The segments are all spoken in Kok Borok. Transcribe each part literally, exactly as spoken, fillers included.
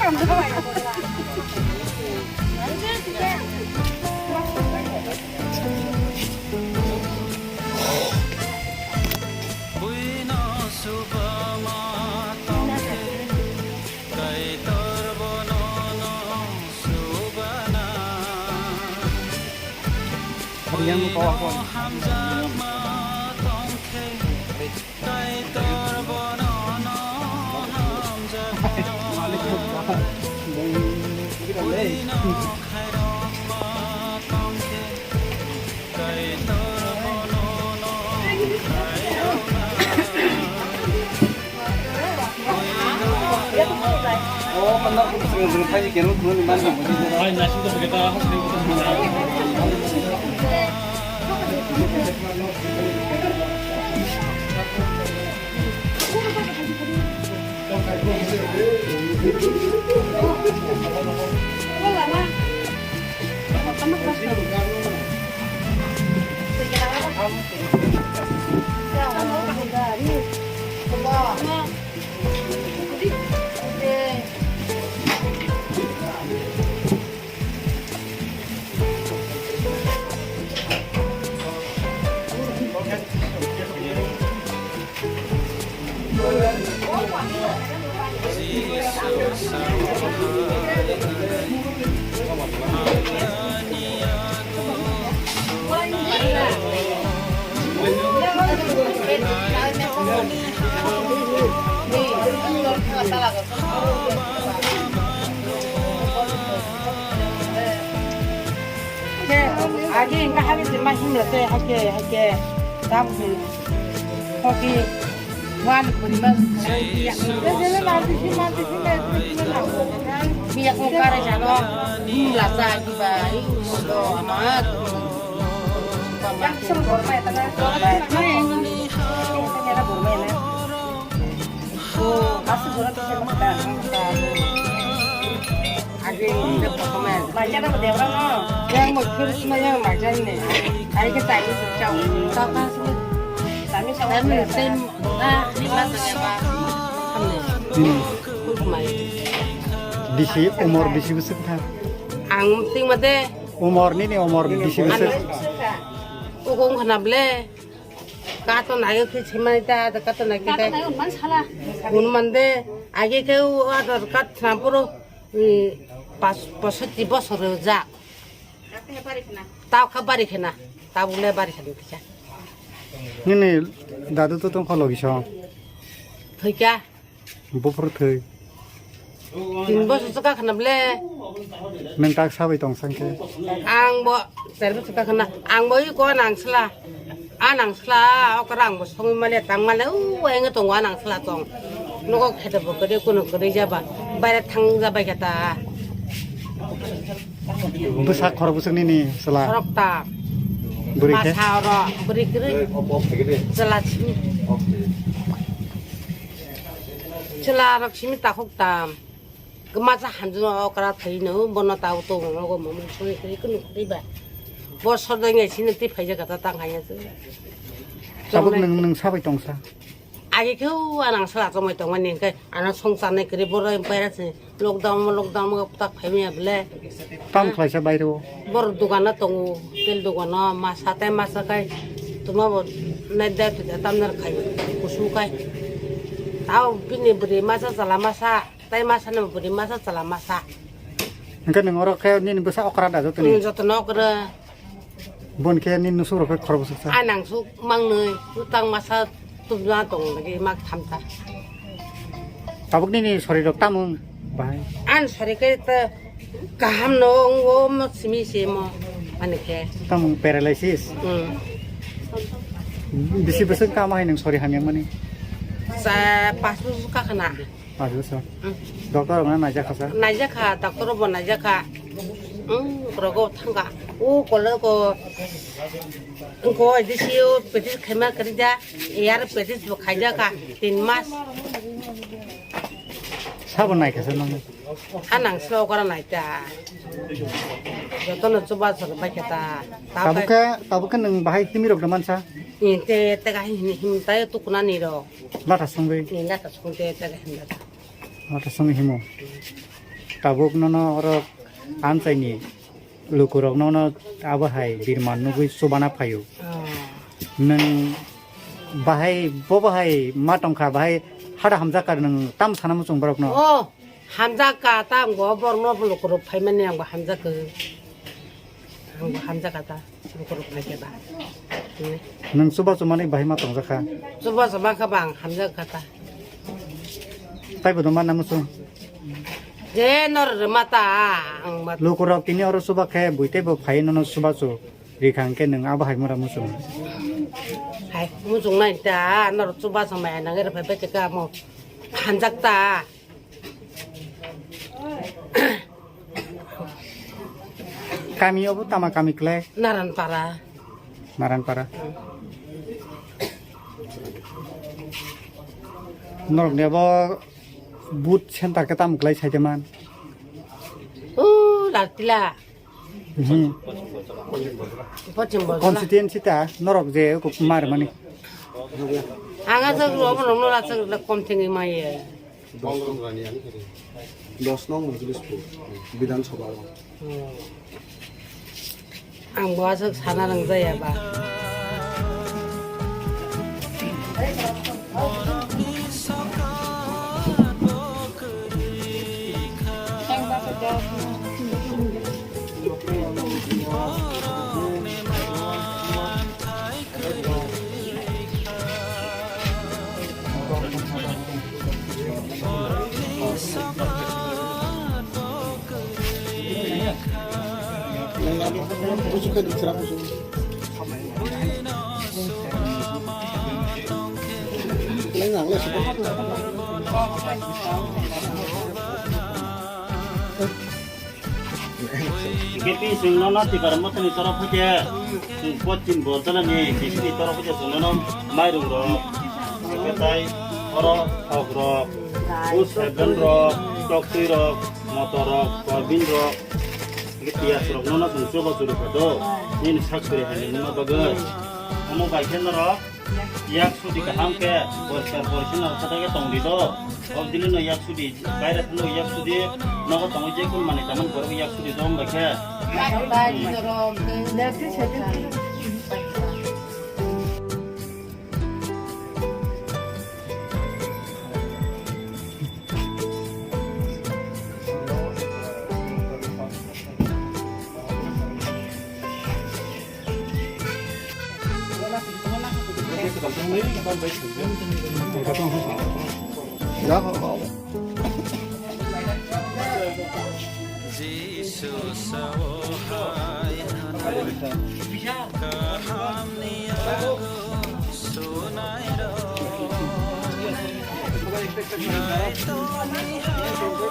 Buino subama tongkhe, Kaitor bono no subana. Buino hamjakma tongkhe, Kaitor bono no hamjakma. Buino khairokma tongkhe, Age engka hake jema himla te hake hake tam hoki wan kunma. Miya kung kare jalo himla sa kiba himla do ama. Yang sel borma eta na. Yang mau virus mah yang macam ni. Hari kita ini cakap. Cakap semua. Kami sama. Kami same. Ah, ini lah saya, Pak. Kami. Hmm. Kurma. Bisi, umur bisi besar kha? Ang ting mate. Umur ni ni umur bisi besar. Anu. Ukung kena ble. Kato nayo khe simani ta, kato nayo khe. Kato nayo man sala. Hwn mande, age khe o Aadhaar card sinampuro, mm, pas-, pasoti bosor rijak. Tao kha bari khena, tabuk le bari khena kisa. Nini dadu to tongkha logi song. Thoi kha. Buphuru thwi. Tin bosor swkha khna ble. Nwng tak sabai tong sang khe. Ang bo ter bosor swkha khna. Ang bo iko nang sla. A nang sla, okra ang bo songwi male tang male, u enge tongo a nang sla tong. Nogo khete bo kwrwi kuno kwrwi jaba. Baire thang jabai khe ta. Bwsa khorok bwswk nini chwla? Khorok ta. Bwrwi khe? Masa oro, bwrwi kwrwi. Chwla simi. Chwla rok simi takhuk tam. Masa hamjwk okra thai no, bono tao tong nogo mama songwi kwrwi kunu kwrwi ba. Bosor dai ngai sini twi phaijak kata tang haya se. Tabuk nwng, nwng sabai tongsa? Age khe o anang sala chomai tongmani hwnkhe ano songcharnai kwrwi borok paira se lockdown, lockdown tak phaimaya bwle. Tam khlaisa bairo? Borok dogano tongo, tel dogano masa tei masa kai tuma bo nai da tu da tamnar khai kusu kai. Tao bini bwrwi masa chala masa tei masa no bwrwi masa chala masa. Hwnkhe nwng oro khe nini bwsa okra da joto ni? Hmm, joto no okra. Bon khe nini nusu rok khe khorok bwswk sa? Ai nang suk mangnwi, utang masa tubna tong lagi mak thamta. Tabuk nini sori rok tamung bahai? An sori khe ta kaham no wngo mo simi se mo ani khe. Tamung paralysis? Hmm. Bisi bwswk kama hai nwng sori hamya mani? Sa pas bwswk ka khna. Ajo sa. Hmm. Doctor rok na naijak kha sa? Naijak kha, doctor rok bo naijak kha. Hmm, rogo thangka. O kolo ko, ko disiyo petis khema krida, yar petis bo khaijak kha, tin mas. Sabo nai kha sa nang? Anang slo kora nai ta. Jotono chuba chok bai kha ta. Tabuk khe, tabuk khe nwng bahai timi rok da mansa? Ni te, te ga him, him ta tukuna ni ro. Latha songwi? Ni latha songte, te ga him latha. Latha songwi himo. Tabuk nono oro amchaini lukurok nono abo hai birman nugwi chubana phaio. Oh. Nwng bahai, bo bahai ma tongkha, bahai hada hamjakar nwng tam sana muchung borokno? Oh, hamjakka ta ang bo borokno lukurok phaimani ang bo hamjakka. Ang bo hamjakka ta. Lukurok phaikhe ba. Hmm. Nwng chubachu manwi bahai ma tongjakha? Chubachu mankha ba ang hamjakka ta. Taibo do mana muchung? Je nor rwma ta, ang ma. Lukurok tini oro chuba khe bui teibo phai nono chubachu rikha hwnkhe nwng abo hai mura muchung? Hai, muchung nai ta, nor chubachu mai nang ere phai bete ka mo. Hamjak ta. Kami obo tama kami klai? Naranpara. Naranpara. Norok ni abo booth center khe tamo klai saide man? O Laltila. Mhm. Pochim Bojla. Constituency ta norok je ko mar mani. Ang aswk rw obo rwngno aswk kom thengwi maya. Dos nong, dos nong Majlis Bidhan Sabha. Hmm. Ang bo aswk sana rwngjaya ba. Hingke tei chwng nono Tipra Mothani torof hwnkhe, chwng Poschim Borjalani bisini torof hwnkhe chwng nono mairung rok, hingke tai oro thok rok, o seven rok, toktwi rok, motor rok, soyabin rok, hingke piyaj rok nono chwng chubachu rwkha do, nini sak suri hai nini bagwi. Omo bai khe norok yak sudi kaham khe, poriskar porichonno khe tongdi do. O dili no yak sudi, baire thangno yak sudi, nogo tongwi je kun manwi tamani borok yak sudi do wng bai khe. Jisu sao hai hwnwi kahamni yago sunai rok, Kaitorni yago.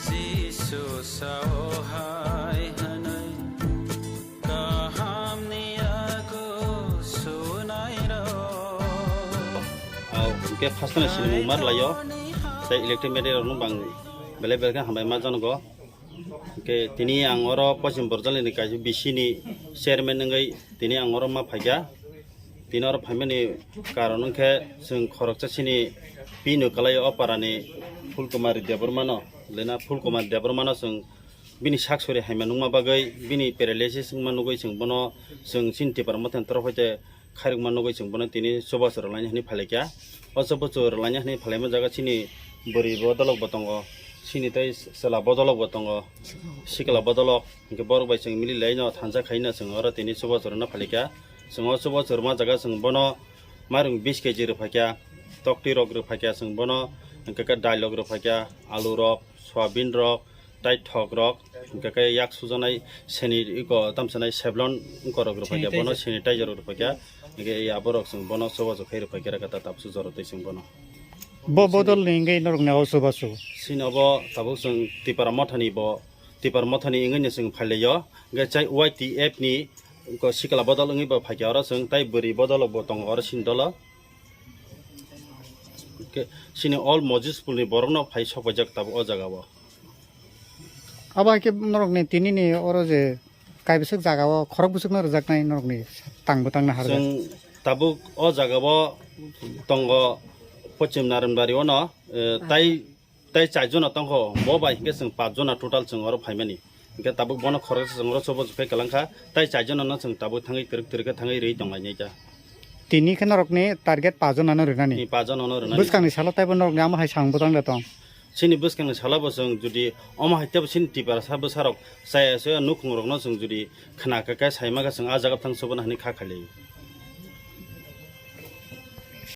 Jisu sao hai hwnwi kahamni yago sunai rok. Au, hwnkhe first-no sinimung mar laio, tei electric media rokno bang belai belai khe hambai ma janogo. Hingke tini ang oro Poschim Borjalini kaisa bisini chairman wngwi tini ang oro ma phaikha. Tini oro phaimani karon wngkhe chwng khoroksa chini pino kwlai o parani Phulkumari Debbarmano, lena Phulkumari Debbarmano chwng bini sak sori haima nukma bagwi bini paralysis wngma nugwi chwng bono chwng chini Tipra Mothani torof hoite khairokma nugwi chwng bono tini chubachu rwlaina hwnwi phailaikha. O chubachu rwlaina hwnwi phailaima jaga chini bwrwi bodolok bo tongo, chini tei chwla bodolok bo tongo, sikla bodolok, hwnkhe borok bai chwng mili laino thansa khaino chwng oro tini chubachu rwna phailaikha. Chwng o chubachu rwma jaga chwng bono mairung bish K G rwphaikha, toktwi rok rwphaikha chwng bono, hwnkhe khe dailok rwphaikha, alu rok, soyabin rok, tei thok rok, hwnkhe khe yak sujaknai seni iko tamsanai Savlon wngkorok rwphaikha, bono sanitizer rok rwphaikha, hwnkhe aborok chwng bono chubachu khai rwphaikha, rwkha ta tabsu jora twi chwng bono. Bo bodol ni wngwi norok ni o chubachu? Chini obo tabuk chwng Tipra Mothani bo, Tipra Mothani wngwi no chwng phailaio, hwnkhe chai Y T F ni ko sikla bodol wngwi bo phaikha oro chwng, tei bwrwi bodol bo tongo oro chini dolo. Hwnkhe chini all Mojis Phulni borokno phai sok paijak tabuk o jaga o. Abo hai khe norokni tinini oro je kaibwswk jagao khorok bwswkno rwjaknai norokni tangbo tangna harjak. Chwng tabuk o jagao tongo Pochim Narenbari ono, eh, tai, tai chaijono tongkho, bo bai hinkhe chwng pachjona total chwng oro phaimani. Hinkhe tabuk bono khoroksa chwng oro chobo jukhai kwlangkha, tai chaijono no chwng tabuk thangwi twrwk twrwk khe thangwi rwi tonglainai kha. Tini khe norokni target pachjonano rwnani. Ni pachjonano rwnani. Bwskangni salo taibo norokni amo hai samung bwtang de tong. Chini bwskangni salo bo chwng jodi omo hai teibo chini Tiprasa bwsarok chaya chaya nukhungrokno chwng jodi khna kha khe saima khe chwng a jaga thang chobana hinwi kha khailai.